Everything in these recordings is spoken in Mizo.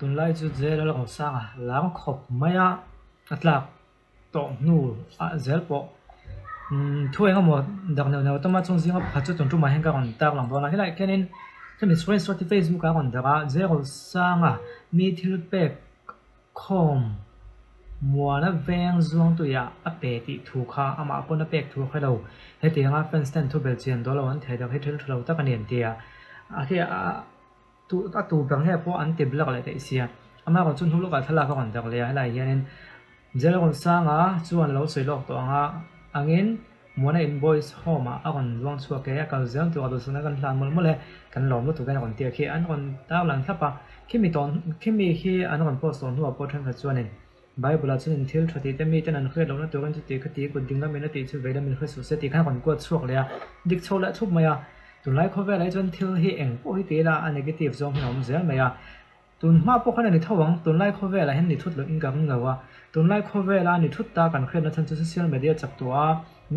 Tunlai chu jail a lo sang a, lar khawp mai a, a tlak tawh hnu ah zel pawh thu eng emaw dak neuh neuh tawm a, chung zinga pakhat chu tun tumah hian ka rawn tar lang dawn a, helaiah khianin hemi screenshot hi facebook ah a rawn dah a, jail rawn sang a mi thil pek khawm muana veng zuangtuiah a pe tih thu kha amah pawn a pek thu a hre lo, hetianga fans ten thu belhchian dawn lo an thei dak hi thil tha lo tak a ni an ti a, a khi a. Tu a tu ber nge pawh an ti blak leh theih sia. Amah erawh chu hnu lawkah thlalak a rawn dak leh a, helaiah hianin Jail rawn sang a, chuan lo sawi lawk tawh ang a, angin Muana in Boys Home ah a rawn luang chhuak e, a kal zel tur a duhsakna kan hlan mawlh mawlh e, kan lawm lutuk e a rawn ti a khi an rawn tar lang thlap a, khimi tawn khimi khi an rawn post tawh hnuah pawh thenkhat chuanin Bible ah chuanin thil tha tih te miten an hriat lohna turin chuti khati kut ding lamin a tih chu vei lamin hre suh se tih khan a rawn kuat chhuak leh a, dik chho leh thup mai a. Tunlai khawvelah hi chuan thil hi eng pawh hi ti ila a negative zawng hian a awm zel mai a, tun hma pawh khan a ni tho ang, tunlai khawvelah hian ni thut loh in ka ring lo a, tunlai khawvela ni thut ta kan hriatna chhan chu social media chak tawh a,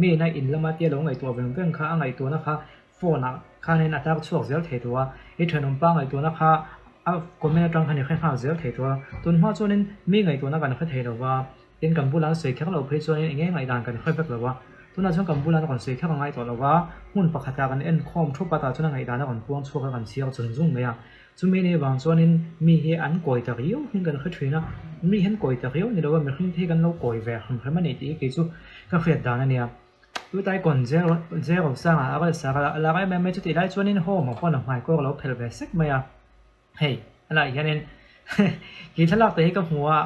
mi in a in lama tia lo ngaihtuah veng veng kha a ngaihtuahna kha phone ah khanin a tar chhuak zel thei tawh a, i thenawmpa ngaihtuahna kha a comment atang khan i hre nghal zel thei tawh a, tun hma chuanin mi ngaihtuahna kan hre thei lo va, tin kan bulah an sawi kher loh phei chuanin eng nge ngaihdan kan hre vek lo a, tunah chuan kan bulah an rawn sawi kher a ngai tawh lo va, hmun pakhatah kan enkhawm thup a tah chuan a ngaihdan a rawn puang chhuak a kan chhiar zung zung mai a, chumi ni vang chuanin mi hi an kawi ta riau hian kan hre thin a, mi hian kawi ta riau ni lo a mihring te hi kan lo kawi ve hrim hrim a ni tih hi kei chu ka hriat dan a nia. Chutai kawn zero sangah a rawn sak a, a lak em em mai chutih lai chuanin home ah pawn a hmai kawr a lo phelh ve sek mai a, hei helaiah hianin khi thlalak te hi ka hmu a,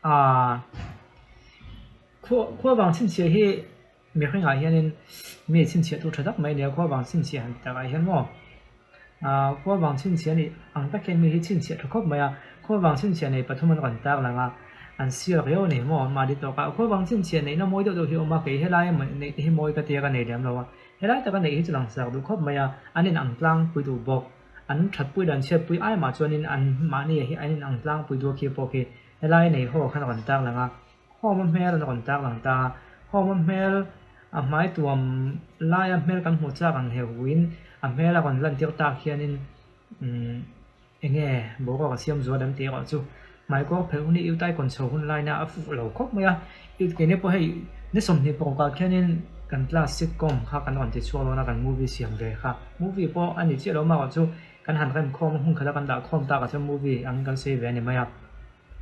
aaa khua vang chhinchhiah hi mihringah hianin mi chhinchhiah tur tha tak mai a ni a, khua vang chhinchhiah han ti takah hian maw aaa khua vang chhinchhiah a nih ang tak hian mi hi chhinchhiah tha khawp mai a, khua vang chhinchhiah nei pathum an rawn tar lang a. An siak riau a ni maw? Mahni tawkah khuavang chhinchhiah neihna mawi deuh deuh hi a awm a, kei helai emaw neih te hi mawi ka tia ka nei lem lo a, helai taka neih hi chu langsak duh khawp mai a, an in ang tlangpui duh bawk. An thatpui leh an chhiatpui ai mah chuanin an mahni ah hi an in ang tlangpui duh a khi pawh khi helai nei haw khan a rawn tar lang a, home a hmel an rawn tar lang ta a, home a hmel a hmai tuam laia hmel kan hmuh chak ang heuh huin a hmel a rawn lantir tak hianin umm. Enge boruak a siam zual em tih erawh chu hmaikawr phelh hun hi Utai kawn chho hun laina a fuh lo khawp mai a, keini pawh hei ni 26 ah khianin kan class sitcom kha kan rawn ti chhuak dawn a kan movie siam ve kha movie pawh a ni chiah lo marawh chu kan han rem khawm a hmun khat a kan dah khawm tak ah chuan movie angin kan sawi ve a ni mai a.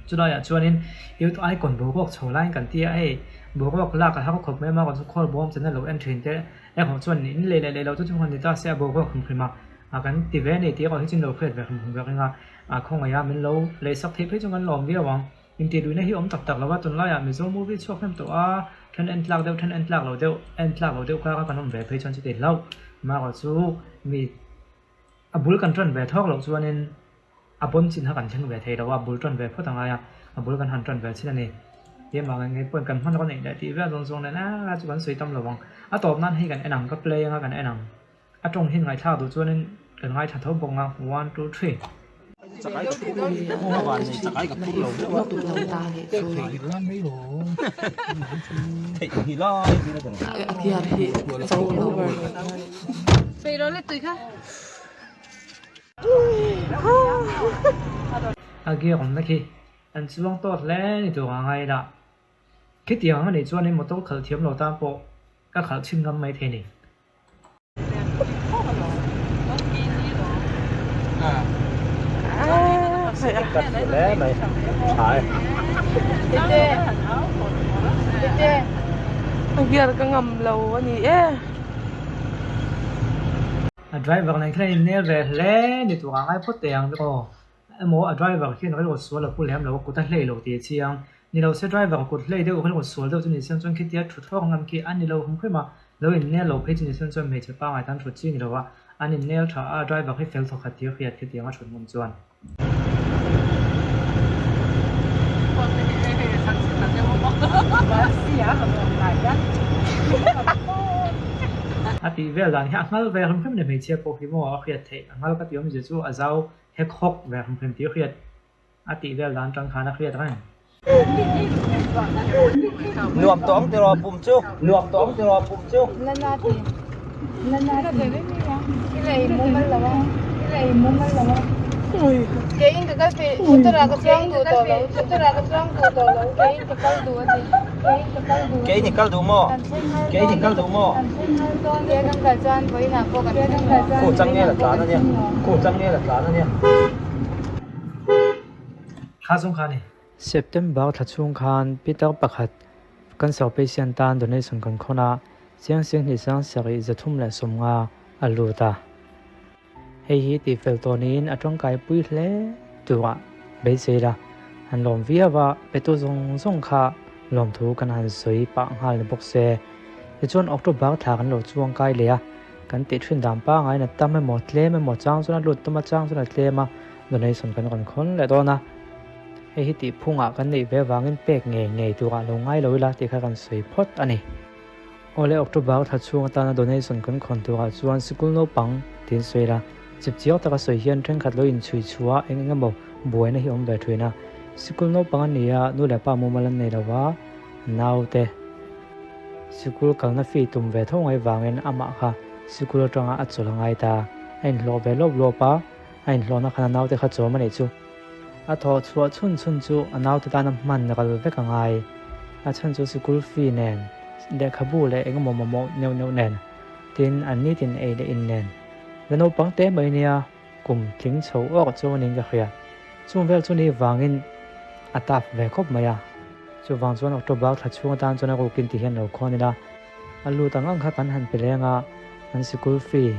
Chulaiah chuanin youth icon boruak chho laiin kan ti a, hei boruak lak a har khawp mai a, amaherawhchu chu khawl bawm chena lo en thin te erawh chuan in lei leh lei lo chu chu han ni ta se a boruak hrim hrim a, a kan ti ve a ni tih erawh hi chu in lo hriat ve hrim hrim vek eng a, a khawngaih a min lo lei sak theih phei chu kan lawm viau ang. Intihduhna hi awm tak tak lo a, tunlaiah Mizo movie chhuak hnem tawh a, then en tlak deuh then en tlak lo deuh, en tlak lo deuh kara kan awm ve phei chuan chuti hlauh, amaherawhchu mi a bul kan tan ve thawk loh chuanin A pawn chin kha kan thleng ve thei lo a, bul tan ve phawt a ngai a, a bul kan han tan ve chin a ni. Keimah nge ngei pawhin kan hman rawn neih leh tih vel zawng zawng nen a chu kan sawi tam lo ang. A tawp nan hei kan en ang, ka play anga kan en ang. A tawng hin ngaihthlak duh chuanin kan ngaithla tho bawk ang a, one two three. A gear awmna khi an chuang tawt hle ni tur a ngai la. Khitiang ang anih chuanin motor khalh thiam lo tan pawh ka khalh chhin ngam mai thei ni. A gear ka ngam lo a ni e. A driver nen khian in nel ve hle ni tur a ngai phawt teh ang aw. Emaw a driver khian rilru sual a pu lem lo a kut a hlei lo tih a chiang. Ni lo se driver kut hlei deuh rilru sual deuh chu ni siam chuan khitia thu thawk ngam khi a ni lo hum hrim a, lo in nel lo phei chu ni siam chuan hmeichhe pangai tan thut chi ni lo a, an in nel tha a driver hi fel thawkhat tih a hriat khitiang a thut ngam chuan. A tih vel dan hi a nghal ve hrim hrim ni hmeichhia pawh hi maw a hriat theih a nghal ka tih awmzia chu a zau hek hawk ve hrim hrim tih a hriat a tih vel dan atang khan a hriat reng. Nuam tawng tiraw pum chu nuam tawng tiraw pum chu. Keiin ka kal peih motor ah ka chuang duh tawh lo motor ah ka chuang duh tawh lo keiin ka kal duh a ti keiin ka kal duh a ti Keiin i kal duh maw? Keiin i kal duh maw? Ke kan kal chuan vawiinah pawh kan thleng lo Khu changel a tlan a nia Khu changel a tlan a nia. Kha chung kha ni. September thla chhung khan Peter pakhat cancer patient tan donation kan khawn a, chiang sing hnih sang sarih 350 a lut a. Hei hi tihfel tawh niin a tangkai pui hle turah beisei la, han lawm viau a, petu zawng zawng kha lawmthu kan han sawi pah nghal ni bawk se. Tichuan October thla kan lo chuang kai leh a, kan tih thin dan pangaiin a tam emaw tlem emaw chang chuan a lut tum a chang chuan a tlem a, donation kan rawn khawn leh dawn a. Hei hi tihphungah kan neih ve avangin pek ngei ngei turah lo ngai lo ila tih kha kan sawi phawt a ni. Awle October thla chhung atana donation kan khawn turah chuan sikul naupang tiin sawi ila, chip chiang taka sawi hian thenkhat lo inchhui chhuah eng eng emaw buaina hi awm ve thin a. Sikul naupang a ni a, nu leh pa mumal an nei lo va, naute sikul kalna fee tum ve tho ngai vangin amah kha sikul atanga a chawl a ngai ta. A inhlawh ve lawp lawp a, a inhlawhna khan a naute kha chawm a nih chu. A thawh chhuah chhun chhun chu a naute tana hman ral vek a ngai. A chhan chu sikul fee nen, lehkhabu leh engemaw mamawh neuh neuh nen, tin an nitin ei leh in nen. La naupang te mai nia kum tling chho awk chu aniin ka hria. Chung vel chu ni vangin a tap ve khawp mai a. Chuvang chuan October thla chhung atan chuan a rukin ti hian lo khawn ila. A lut ang ang kha kan han pe leng a, an sikul fee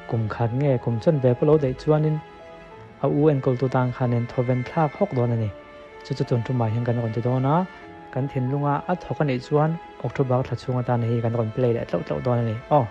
kum khat nge kum chawn ve pawh lo daih chuanin a u enkawltu tan khanin thawven thlak hawk dawn a ni. Chu chu tun tumah hian kan rawn ti dawn a, kan thinlunga a thawk a nih chuan October thla chhung atan hei kan rawn play leh tlauh tlauh dawn a ni. Aw.